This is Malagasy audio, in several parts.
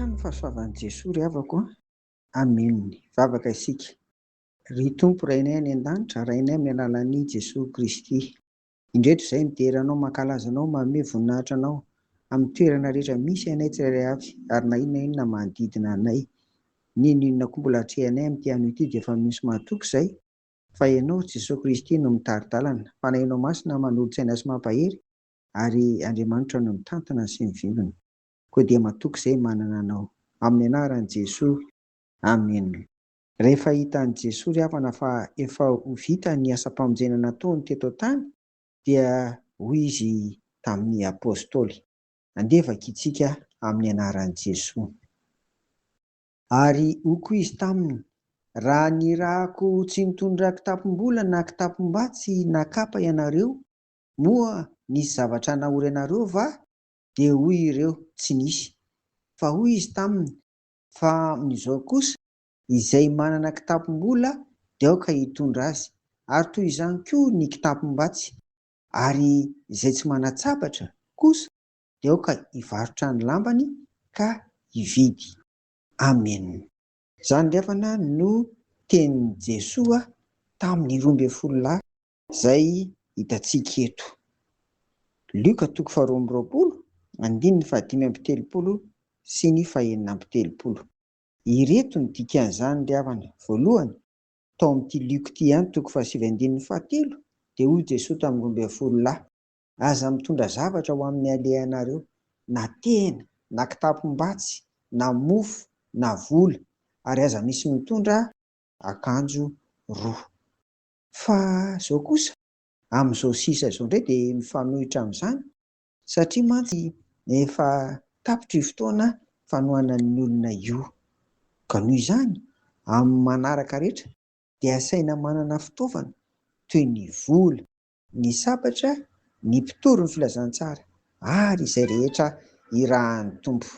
hatrany ny fahasoavan'i Jesoa ry havako a! Amen. Hivavaka isika. Ry Tompo Rainay any an-danitra, Rainay amin'ny alalan'i Jesoa Kristy. Indreto izahay midera Anao, mankalaza Anao, manome voninahitra Anao amin'ny toerana rehetra misy anay tsirairay avy ary na inona inona manodidina anay. N'inon'inona koa mbola atrehanay amin'ity anio ity dia efa misy mahatoky izay fa Ianao Jesoa Kristy no mitari-dalana, Fanahinao Masina manolo-tsaina sy mampahery ary Andriamanitra no mitantana sy mivimbina. Koa dia matoky izay manana Anao. Amin'ny anaran'i Jesoa. Amena. Rehefa hitan'i Jesoa ry havana fa efa ho vita ny asam-pamonjena nataony teto an-tany dia hoy Izy tamin'ny Apostoly, Andeha vakintsika amin'ny anaran'i Jesoa. Ary hoy koa Izy taminy, Raha nirahako tsy nitondra kitapom-bola na kitapom-batsy na kapa ianareo, moa nisy zavatra nahory anareo va? Dia hoy ireo, Tsy nisy. Fa hoy Izy taminy, Fa amin'izao kosa, izay manana kitapom-bola dia aoka hitondra azy, ary toy izany koa ny kitapom-batsy, ary izay tsy manan-tsabatra kosa dia aoka hivarotra ny lambany ka hividy. Amen. Izany ry havana no tenin'i Jesoa tamin'ny 12 lahy izay hitantsika eto. Lioka toko faharoa amby roapolo, andininy fahadimy amby telopolo sy ny fahenina amby telopolo. Ireto ny dikan'izany ry havana, voalohany, tao amin'ity Lioka ity ihany toko fahasivy andininy fahatelo, dia hoy Jesoa tamin'ny 12 lahy, Aza mitondra zavatra ho amin'ny alehanareo, na tehina, na kitapom-batsy, na mofo, na vola, ary aza misy mitondra akanjo roa. Fa izao kosa, amin'izao sisa izao indray dia mifanohitra amin'izany, satria mantsy efa tapitra io fotoana fanohanan'ny olona io. Ka noho izany, amin'ny manaraka rehetra dia asaina manana fitaovana toy ny vola, ny sabatra, ny mpitory ny filazantsara ary izay rehetra irahan'ny Tompo.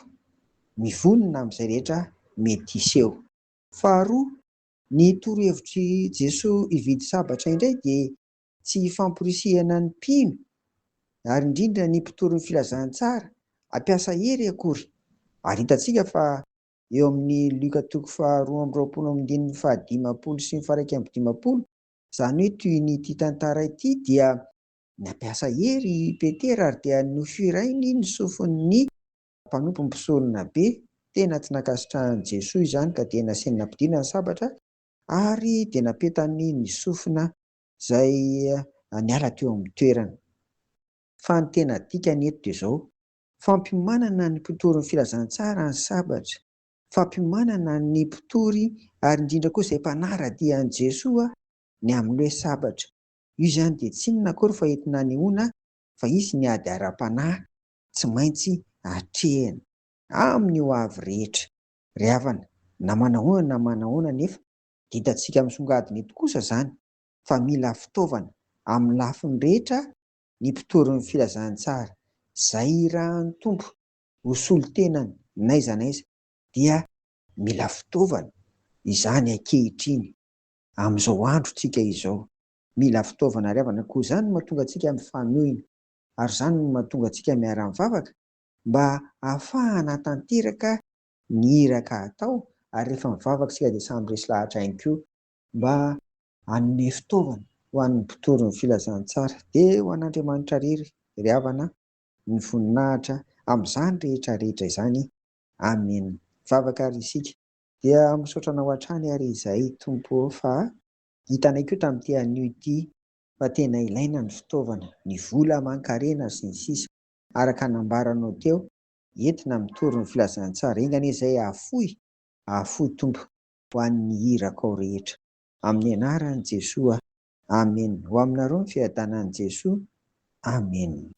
Mivonona amin'izay rehetra mety hiseho. Faharoa, ny torohevitr'i Jesoa hividy sabatra indray dia tsy famporisihana ny mpino, ary indrindra ny mpitory ny filazantsara, hampiasa hery akory. Ary hitantsika fa eo amin'ny Lioka toko faharoa amby roapolo andininy fahadimampolo sy ny faha-iraika amby dimampolo, izany hoe toy ny ity tantara ity dia nampiasa hery i Petera ary dia nofirainy ny sofin'ny mpanompo mpisorona be, tena tsy nankasitrahan'i Jesoa izany ka dia nasiany nampidina ny sabatra ary dia napetany ny sofina izay niala teo amin'ny toerana. Fa ny tena dikany eto dia izao, fampiomanana ny mpitory ny filazantsara ny sabatra, fampiomanana ny mpitory ary indrindra koa izay mpanara-dia an'i Jesoa ny amin'ny hoe sabatra. Io izany dia tsy inona akory fa entina anehoana fa hisy ny ady ara-panahy tsy maintsy atrehina amin'ny ho avy rehetra. Ry havana, na manahoana na manahoana anefa, dia hitantsika misongadina eto kosa izany fa mila fitaovana amin'ny lafiny rehetra ny mpitory ny filazantsara, izay irahan'ny Tompo ho solontenany n'aiza n'aiza dia mila fitaovana izany ankehitriny, amin'izao androntsika izao. Mila fitaovana ry havana, koa izany no mahatonga antsika mifanohina ary izany no mahatonga antsika miara-mivavaka mba hahafahana hatanteraka ny iraka atao ary rehefa mivavaka isika dia samy resy lahatra ihany koa mba hanome fitaovana ho an'ny mpitory ny filazantsara. Dia ho an'Andriamanitra irery ry havana ny voninahitra amin'izany rehetra rehetra izany. Amena. Mivavaka ary isika. Dia misaotra anao hatrany ary izahay Tompo ô fa hitanay koa tamin'ity anio ity fa tena ilaina ny fitaovana, ny vola aman-karena sy ny sisa araka nambaranao teo entina mitory ny filazantsara. Enga anie izay hahafoy, hahafoy Tompo ho an'ny irakao rehetra. Amin'ny anaran'i Jesoa. Amen. Ho aminareo ny fiadanan'i Jesoa. Amen.